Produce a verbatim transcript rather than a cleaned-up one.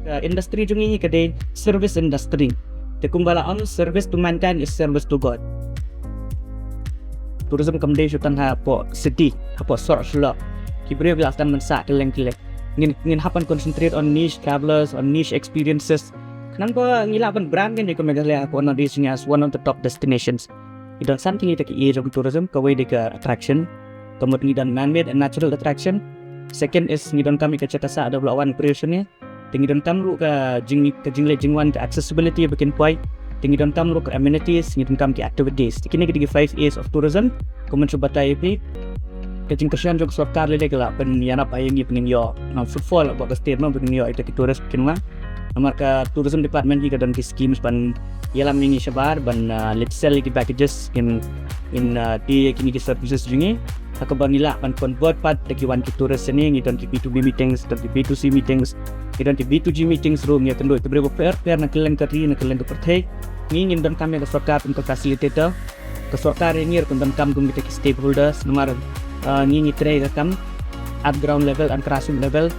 Ka industry jong ngi ka dei service industry. Te kumba la ong, service to mankind is service to God. Tourism kam dei shu tang hapoh city, hapoh sor shlok. Ki briew ki la tang ban sah kylleng kylleng. Ngin, ngin hap ban concentrate on niche travelers, on niche experiences. Khnang ba ngi lah ban brand ngi kum Meghalaya hapoh North East as one of the top destinations. Ngi don san tylli ki ïa jong tourism, kawei dei ka attraction. Ka mut ngi don man-made and natural attraction. Second is ngi donkam ïa ka jaka sah da ba la wan briew shane. Te ngi donkam ruh ka jing, ka jingleh jingwan, ka accessibility ba kin poi. Te ngi donkam ruh ka amenities, ngi donkam ki activities. Te kine ki dei ki five A's of tourism. Kumba shu batai ïa phi, ka jingkyrshan jong ka sorkar lei lei ka lah ban ïarap ïa ngi ba ngin ïoh, um, footfall hapoh ka state, no, ba ngin ïoh ïa kita ki tourist ba kin wan. Namar ka tourism department hi ka don ki schemes ban ïalam ïa ngi shabar, ban, uh, leit sell ïa ki packages, in, in, uh, die ïa kine ki services jong ngi. Ha kaba ngi lah ban convert pat da ki wan ki tourist shane. Ngi don ki B two B meetings, don ki B two C meetings, ngi don ki B two G meetings ruh, ngi ïakynduh ïa ki briew bapher bapher na kylleng ka ri, na kylleng ka pyrthei. Ngi ngin donkam ïa ka sorkar kum ka facilitator. Ka sorkar ïa ngi ruh kan donkam kum kita ki stakeholders, namar, uh, ngi ngi trei ka kam at ground level and grassroots level.